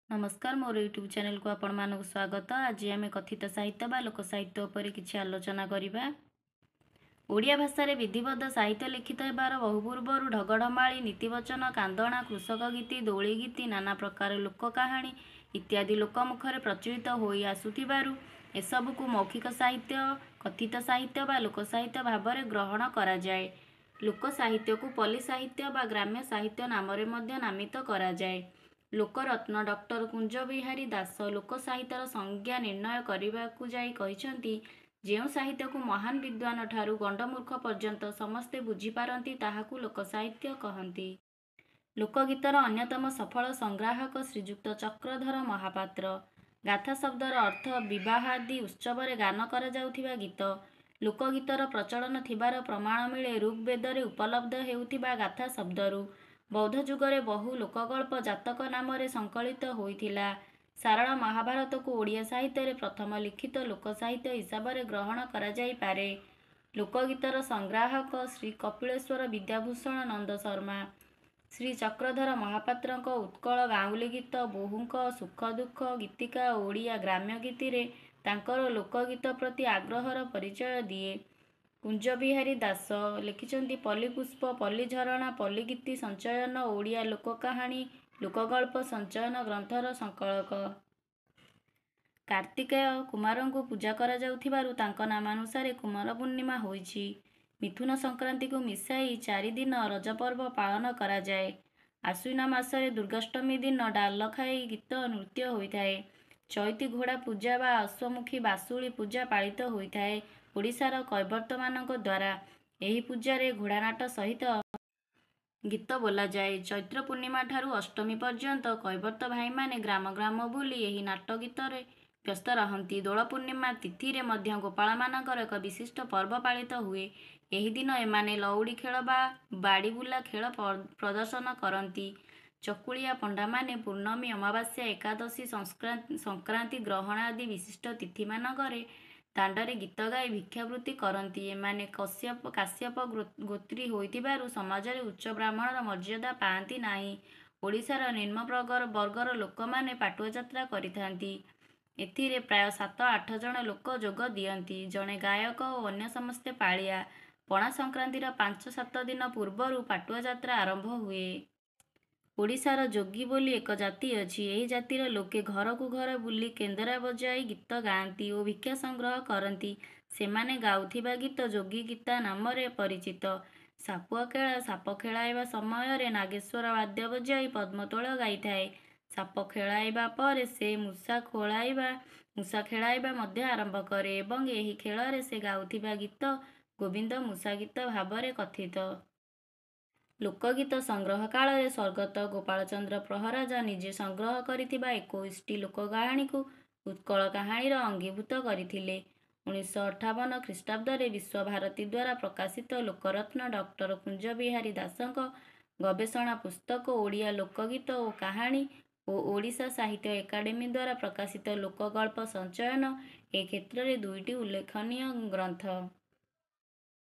ନମସ୍କାର, ମୋର ୟୁଟ୍ୟୁବ୍ ଚ୍ୟାନେଲକୁ ଆପଣମାନଙ୍କୁ ସ୍ୱାଗତ। ଆଜି ଆମେ କଥିତ ସାହିତ୍ୟ ବା ଲୋକ ସାହିତ୍ୟ ଉପରେ କିଛି ଆଲୋଚନା କରିବା। ଓଡ଼ିଆ ଭାଷାରେ ବିଧିବଦ୍ଧ ସାହିତ୍ୟ ଲିଖିତ ହେବାର ବହୁ ପୂର୍ବରୁ ଢଗଢ଼ମାଳି, ନୀତିବଚନ, କାନ୍ଦଣା, କୃଷକ ଗୀତି, ଦୋଳି ଗୀତି, ନାନା ପ୍ରକାର ଲୋକ କାହାଣୀ ଇତ୍ୟାଦି ଲୋକମୁଖରେ ପ୍ରଚଳିତ ହୋଇ ଆସୁଥିବାରୁ ଏସବୁକୁ ମୌଖିକ ସାହିତ୍ୟ, କଥିତ ସାହିତ୍ୟ ବା ଲୋକ ସାହିତ୍ୟ ଭାବରେ ଗ୍ରହଣ କରାଯାଏ। ଲୋକ ସାହିତ୍ୟକୁ ପଲ୍ଲୀ ସାହିତ୍ୟ ବା ଗ୍ରାମ୍ୟ ସାହିତ୍ୟ ନାମରେ ମଧ୍ୟ ନାମିତ କରାଯାଏ। ଲୋକରତ୍ନ ଡକ୍ଟର କୁଞ୍ଜବିହାରୀ ଦାଶ ଲୋକ ସାହିତ୍ୟର ସଂଜ୍ଞା ନିର୍ଣ୍ଣୟ କରିବାକୁ ଯାଇ କହିଛନ୍ତି, ଯେଉଁ ସାହିତ୍ୟକୁ ମହାନ ବିଦ୍ୱାନଠାରୁ ଗଣ୍ଡମୂର୍ଖ ପର୍ଯ୍ୟନ୍ତ ସମସ୍ତେ ବୁଝିପାରନ୍ତି, ତାହାକୁ ଲୋକସାହିତ୍ୟ କହନ୍ତି। ଲୋକଗୀତର ଅନ୍ୟତମ ସଫଳ ସଂଗ୍ରାହକ ଶ୍ରୀଯୁକ୍ତ ଚକ୍ରଧର ମହାପାତ୍ର। ଗାଥା ଶବ୍ଦର ଅର୍ଥ ବିବାହାଦି ଉତ୍ସବରେ ଗାନ କରାଯାଉଥିବା ଗୀତ। ଲୋକଗୀତର ପ୍ରଚଳନ ଥିବାର ପ୍ରମାଣ ମିଳେ ଋଗ୍‌ବେଦରେ ଉପଲବ୍ଧ ହେଉଥିବା ଗାଥା ଶବ୍ଦରୁ। ବୌଦ୍ଧ ଯୁଗରେ ବହୁ ଲୋକଗଳ୍ପ ଜାତକ ନାମରେ ସଂକଳିତ ହୋଇଥିଲା। ସାରଳା ମହାଭାରତକୁ ଓଡ଼ିଆ ସାହିତ୍ୟରେ ପ୍ରଥମ ଲିଖିତ ଲୋକସାହିତ୍ୟ ହିସାବରେ ଗ୍ରହଣ କରାଯାଇପାରେ। ଲୋକଗୀତର ସଂଗ୍ରାହକ ଶ୍ରୀ କପିଳେଶ୍ୱର ବିଦ୍ୟାଭୂଷଣ ନନ୍ଦଶର୍ମା। ଶ୍ରୀ ଚକ୍ରଧର ମହାପାତ୍ରଙ୍କ ଉତ୍କଳ ଗାଉଁଲି ଗୀତ, ବୋହୂଙ୍କ ସୁଖ ଦୁଃଖ ଗୀତିକା ଓଡ଼ିଆ ଗ୍ରାମ୍ୟ ଗୀତିରେ ତାଙ୍କର ଲୋକଗୀତ ପ୍ରତି ଆଗ୍ରହର ପରିଚୟ ଦିଏ। କୁଞ୍ଜବିହାରୀ ଦାଶ ଲେଖିଛନ୍ତି, ପଲ୍ଲୀପୁଷ୍ପ, ପଲ୍ଲୀଝରଣା, ପଲ୍ଲୀଗୀତି ସଞ୍ଚୟନ ଓଡ଼ିଆ ଲୋକକାହାଣୀ, ଲୋକଗଳ୍ପ ସଞ୍ଚୟନ ଗ୍ରନ୍ଥର ସଂକଳକ। କାର୍ତ୍ତିକେୟ କୁମାରଙ୍କୁ ପୂଜା କରାଯାଉଥିବାରୁ ତାଙ୍କ ନାମାନୁସାରେ କୁମାର ପୂର୍ଣ୍ଣିମା ହୋଇଛି। ମିଥୁନ ସଂକ୍ରାନ୍ତିକୁ ମିଶାଇ 4 ଦିନ ରଜପର୍ବ ପାଳନ କରାଯାଏ। ଆଶ୍ୱିନ ମାସରେ ଦୁର୍ଗାଷ୍ଟମୀ ଦିନ ଡାଲଖାଇ ଗୀତ ନୃତ୍ୟ ହୋଇଥାଏ। ଚଇତି ଘୋଡ଼ା ପୂଜା ବା ଅଶ୍ୱମୁଖୀ ବାସୁଳୀ ପୂଜା ପାଳିତ ହୋଇଥାଏ ଓଡ଼ିଶାର କୈବର୍ତ୍ତମାନଙ୍କ ଦ୍ୱାରା। ଏହି ପୂଜାରେ ଘୋଡ଼ାନାଟ ସହିତ ଗୀତ ବୋଲାଯାଏ। ଚୈତ୍ର ପୂର୍ଣ୍ଣିମାଠାରୁ ଅଷ୍ଟମୀ ପର୍ଯ୍ୟନ୍ତ କୈବର୍ତ୍ତ ଭାଇମାନେ ଗ୍ରାମ ଗ୍ରାମ ବୁଲି ଏହି ନାଟ ଗୀତରେ ବ୍ୟସ୍ତ ରହନ୍ତି। ଦୋଳ ପୂର୍ଣ୍ଣିମା ତିଥିରେ ମଧ୍ୟ ଗୋପାଳମାନଙ୍କର ଏକ ବିଶିଷ୍ଟ ପର୍ବ ପାଳିତ ହୁଏ। ଏହି ଦିନ ଏମାନେ ଲଉଡ଼ି ଖେଳ ବା ବାଡ଼ିବୁଲା ଖେଳ ପ୍ରଦର୍ଶନ କରନ୍ତି। ଚକୁଳିଆ ପଣ୍ଡାମାନେ ପୂର୍ଣ୍ଣମୀ, ଅମାବାସ୍ୟା, ଏକାଦଶୀ, ସଂକ୍ରାନ୍ତି, ଗ୍ରହଣ ଆଦି ବିଶିଷ୍ଟ ତିଥିମାନଙ୍କରେ ଦାଣ୍ଡରେ ଗୀତ ଗାଇ ଭିକ୍ଷାବୃତ୍ତି କରନ୍ତି। ଏମାନେ କାଶ୍ୟପ ଗୋତ୍ରୀ ହୋଇଥିବାରୁ ସମାଜରେ ଉଚ୍ଚ ବ୍ରାହ୍ମଣର ମର୍ଯ୍ୟାଦା ପାଆନ୍ତି ନାହିଁ। ଓଡ଼ିଶାର ନିମ୍ନ ବର୍ଗର ଲୋକମାନେ ପାଟୁଆ ଯାତ୍ରା କରିଥାନ୍ତି। ଏଥିରେ ପ୍ରାୟ 7-8 ଜଣ ଲୋକ ଯୋଗ ଦିଅନ୍ତି। ଜଣେ ଗାୟକ ଓ ଅନ୍ୟ ସମସ୍ତେ ପାଳିଆ। ପଣା ସଂକ୍ରାନ୍ତିର 5-7 ଦିନ ପୂର୍ବରୁ ପାଟୁଆ ଯାତ୍ରା ଆରମ୍ଭ ହୁଏ। ଓଡ଼ିଶାର ଯୋଗୀ ବୋଲି ଏକ ଜାତି ଅଛି। ଏହି ଜାତିର ଲୋକେ ଘରକୁ ଘର ବୁଲି କେନ୍ଦରା ବଜାଇ ଗୀତ ଗାଆନ୍ତି ଓ ଭିକ୍ଷା ସଂଗ୍ରହ କରନ୍ତି। ସେମାନେ ଗାଉଥିବା ଗୀତ ଯୋଗୀଗୀତା ନାମରେ ପରିଚିତ। ସାପୁଆ କେଳା ସାପ ଖେଳାଇବା ସମୟରେ ନାଗେଶ୍ୱର ବାଦ୍ୟ ବଜାଇ ପଦ୍ମତୋଳ ଗାଇଥାଏ। ସାପ ଖେଳାଇବା ପରେ ସେ ମୂଷା ଖେଳାଇବା ମଧ୍ୟ ଆରମ୍ଭ କରେ ଏବଂ ଏହି ଖେଳରେ ସେ ଗାଉଥିବା ଗୀତ ଗୋବିନ୍ଦ ମୂଷା ଗୀତ ଭାବରେ କଥିତ। ଲୋକଗୀତ ସଂଗ୍ରହ କାଳରେ ସ୍ୱର୍ଗତ ଗୋପାଳଚନ୍ଦ୍ର ପ୍ରହରାଜ ନିଜେ ସଂଗ୍ରହ କରିଥିବା 21ଟି ଲୋକକାହାଣୀକୁ ଉତ୍କଳ କାହାଣୀର ଅଙ୍ଗୀଭୂତ କରିଥିଲେ। 1958 ଖ୍ରୀଷ୍ଟାବ୍ଦରେ ବିଶ୍ୱଭାରତୀଦ୍ୱାରା ପ୍ରକାଶିତ ଲୋକରତ୍ନ ଡକ୍ଟର କୁଞ୍ଜବିହାରୀ ଦାଶଙ୍କ ଗବେଷଣା ପୁସ୍ତକ ଓଡ଼ିଆ ଲୋକଗୀତ ଓ କାହାଣୀ ଓ ଓଡ଼ିଶା ସାହିତ୍ୟ ଏକାଡେମୀଦ୍ୱାରା ପ୍ରକାଶିତ ଲୋକଗଳ୍ପ ସଞ୍ଚୟନ ଏ କ୍ଷେତ୍ରରେ ଦୁଇଟି ଉଲ୍ଲେଖନୀୟ ଗ୍ରନ୍ଥ।